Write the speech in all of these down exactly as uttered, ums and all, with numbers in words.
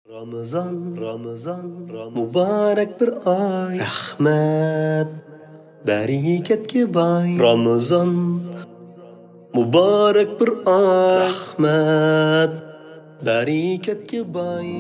رامىزان، رامىزان، رامىزان، مۇبارەك بىر ئاي. رەھمەت، بەرىكەتكە باي. رامىزان، مۇبارەك بىر ئاي. رەھمەت، بەرىكەتكە باي.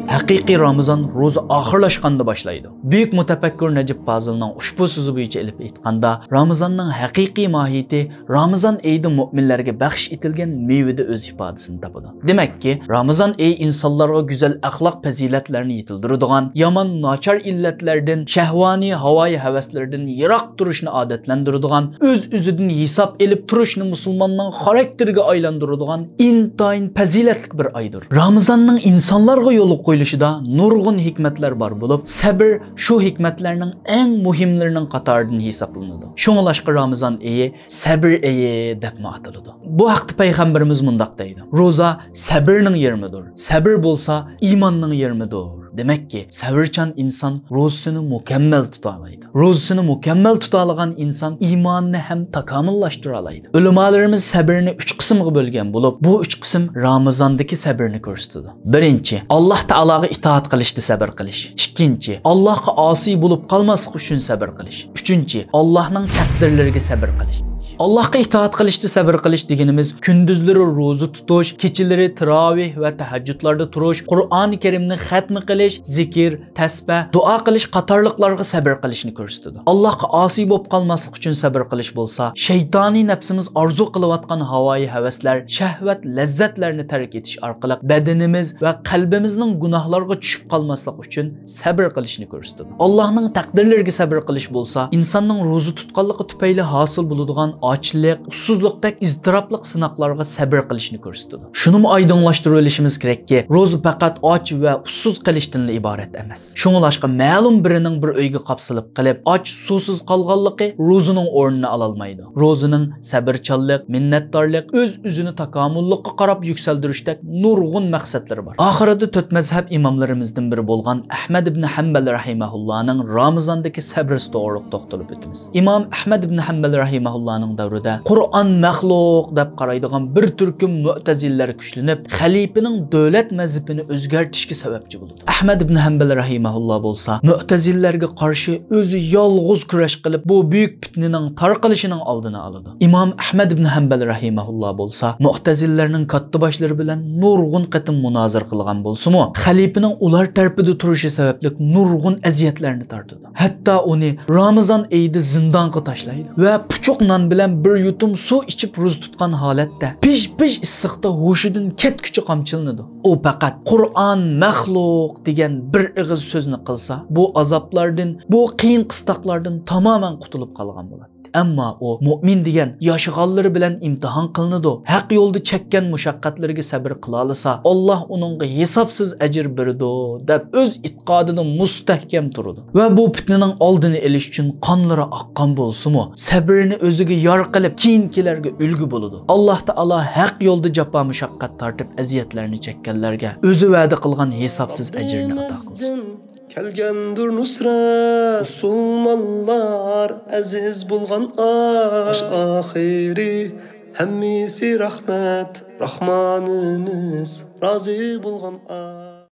ھەقىقىي رامىزان روزا ئاخىرلاشقاندا باشلايدۇ. بۈيۈك مۇتەپەككۇر نەجىپ پازىلنىڭ ئۇشبۇ سۆزى بويىچە ئېلىپ ئېيتقاندا، رامىزاننىڭ ھەقىقىي ماھىيىتى رامىزان ئېيىدا مۆمىنلەرگە بەخش ئېتىلگەن مېۋىدە ئۆز ئىپادىسىنى تاپىدۇ. دېمەككى، رامىزان ئېيى ئىنسانلارغا گۈزەل ئەخلاق پەزىلەتلەرنى يېتىلدۈرىدىغان، يامان، ناچار ئىللەتلەردىن، شەھۋانىي ھاۋايى ھەۋەسلىرىدىن يىراق تۇرۇشنى ئادەتلەندۈرىدىغان، ئۆز-ئۆزىدىن ھېساب ئېلىپ تۇرۇشنى مۇسۇلماننىڭ خاراكتېرىگە ئايلاندۇرىدىغان ئىنتايىن پەزىلەتلىك بىر ئايدۇر. رامىزاننىڭ ئىنسانلارغا يولغا قويۇلۇشىدا نۇرغۇن ھېكمەتلەر بار بولۇپ، سەبر شۇ ھېكمەتلەرنىڭ ئەڭ مۇھىملىرىنىڭ قاتارىدىن ھېسابلىنىدۇ. شۇڭلاشقا رامىزان ئېيى سەبر ئېيى دەپمۇ ئاتىلىدۇ. بۇ ھەقتە پەيغەمبىرىمىز مۇنداق دەيدۇ: «روزا سەبرنىڭ يېرىمىدۇر. سەبر بولسا ئىماننىڭ يېرىمىدۇر.» دېمەككى، سەۋرچان ئىنسان روزىسىنى مۇكەممەل تۇتالايدۇ. روزىسىنى مۇكەممەل تۇتالىغان ئىنسان ئىمانىنى ھەم تاكامۇللاشتۇرالايدۇ. ئۆلىمالىرىمىز سەبرنى ئۈچ قىسىمغا بۆلگەن بولۇپ، بۇ ئۈچ قىسىم رامىزاندىكى سەبرنى كۆرسىتىدۇ. بىرىنچى، ئاللاھ تائالاغا ئىتائەت قىلىشتا سەبر قىلىش. ئىككىنچى، ئاللاھقا ئاسىي بولۇپ قالماسلىق ئۈچۈن سەبر قىلىش. ئۈچىنچى، ئاللاھنىڭ تەقدىرلىرىگە سەبر قىلىش. ئاللاھقا ئىتائەت قىلىشتا سەبر قىلىش دېگىنىمىز، كۈندۈزلىرى روزا تۇتۇش، كېچىلىرى تىراۋىھ ۋە تەھەججۇدلاردا تۇرۇش، قۇرئانى كەرىمنى خەتمە قىلىش، زىكىر، تەسبىھ، دۇئا قىلىش قاتارلىقلارغا سەبر قىلىشنى كۆرسىتىدۇ. ئاللاھقا ئاسىي بولۇپ قالماسلىق ئۈچۈن سەبر قىلىش بولسا، شەيتانىي نەپسىمىز ئارزۇ قىلىۋاتقان ھاۋايى ھەۋەسلەر، شەھۋەت لەززەتلەرنى تەرك ئېتىش ئارقىلىق بەدىنىمىز ۋە قەلبىمىزنىڭ گۇناھلارغا چۈشۈپ قالماسلىق ئۈچۈن سەبر قىلىشنى كۆرسىتىدۇ. ئاللاھنىڭ تەقدىرلىرىگە سەبر قىلىش بولسا، ئىنساننىڭ روزا تۇتقانلىقى تۈپەيلى ھاسىل بولىدىغان ئاچلىق، ئۇسسۇزلۇقتەك ئىزتىراپلىق سىناقلارغا سەبر قىلىشنى كۆرسىتىدۇ. شۇنىمۇ ئايدىڭلاشتۇرۇۋېلىشىمىز كېرەككى، روزا پەقەت ئاچ ۋە ئۇسسۇز قېلىشتىنلا ئىبارەت ئەمەس. شۇڭلاشقا مەلۇم بىرىنىڭ بىر ئۆيگە قاپسىلىپ قېلىپ، ئاچ، سۇسىز قالغانلىقى روزىنىڭ ئورنىنى ئالالمايدۇ. روزىنىڭ سەبرچانلىق، مىننەتدارلىق، ئۆز-ئۆزىنى تاكامۇللۇققا قاراپ يۈكسەلدۈرۈشتەك نۇرغۇن مەقسەتلىرى بار. ئاخىرىدا تۆت مەزھەپ ئىماملىرىمىزدىن بىرى بولغان ئەھمەد ئىبن ھەمبەل رەھىمەھۇللانىڭ رامىزاندىكى سەبرىسى توغرىلىق توختىلىپ ئۆتىمىز. ئىمام ئەھمەد ئىبن ھەمبەل رەھىمەھۇللانىڭ دەۋرىدە قۇرئان مەخلۇق دەپ قارايدىغان بىر تۈركۈم مۇئتەزىلىلەر كۈچلىنىپ، خەلىپىنىڭ دۆلەت مەزھىپىنى ئۆزگەرتىشكە سەۋەبچى بولىدۇ. ئەھمەد ئىبن ھەمبەل رەھىمەھۇللا بولسا مۇئتەزىلىلەرگە قارشى ئۆزى يالغۇز كۈرەش قىلىپ، بۇ بۈيۈك پىتنىنىڭ تارقىلىشىنىڭ ئالدىنى ئالىدۇ. ئىمام ئەھمەد ئىبن ھەمبەل رەھىمەھۇللا بولسا مۇئتەزىلىلەرنىڭ كاتتىباشلىرى بىلەن نۇرغۇن قېتىم مۇنازىرە قىلغان بولسىمۇ، خەلىپىنىڭ ئۇلار تەرىپىدە تۇرۇشى سەۋەبلىك نۇرغۇن ئەزىيەتلەرنى تارتىدۇ. ھەتتا ئۇنى رامىزان ئېيىدا زىندانغا تاشلايدۇ ۋە پۇچۇق نان بىلەن بىر يۇتۇم سۇ ئىچىپ روزا تۇتقان ھالەتتە پىژ-پىژ ئىسسىقتا ھوشىدىن كەتكۈچە قامچىلىنىدۇ. ئۇ پەقەت «قۇرئان مەخلۇق» دېگەن بىر ئېغىز سۆزنى قىلسا، بۇ ئازابلاردىن، بۇ قىيىن قىستاقلاردىن تامامەن قۇتۇلۇپ قالغان بولاتتى. ئەمما ئۇ مۇئمىن دېگەن ياشىغانلىرى بىلەن ئىمتىھان قىلىنىدۇ، ھەق يولدا چەككەن مۇشەققەتلىرىگە سەبر قىلالىسا، ئاللاھ ئۇنىڭغا ھېسابسىز ئەجىر بېرىدۇ، دەپ ئۆز ئېتىقادىدا مۇستەھكەم تۇرىدۇ ۋە بۇ پىتنىنىڭ ئالدىنى ئېلىش ئۈچۈن قانلىرى ئاققان بولسىمۇ، سەبرىنى ئۆزىگە يار قىلىپ، كېيىنكىلەرگە ئۈلگە بولىدۇ. ئاللاھ تائالا ھەق يولدا جاپا مۇشەققەت تارتىپ ئەزىيەتلەرنى چەككەنلەرگە ئۆزى ۋەدە قىلغان ھېسابسىز ئەجىرنى ئاتا قىلسۇن. كەلگەندۇر نۇسرەت، مۇسۇلمانلار ئەزىز بولغان ئاي. باش ئاخىرى ھەممىسى رەھمەت، راھمانىمىز رازى بولغان ئاي.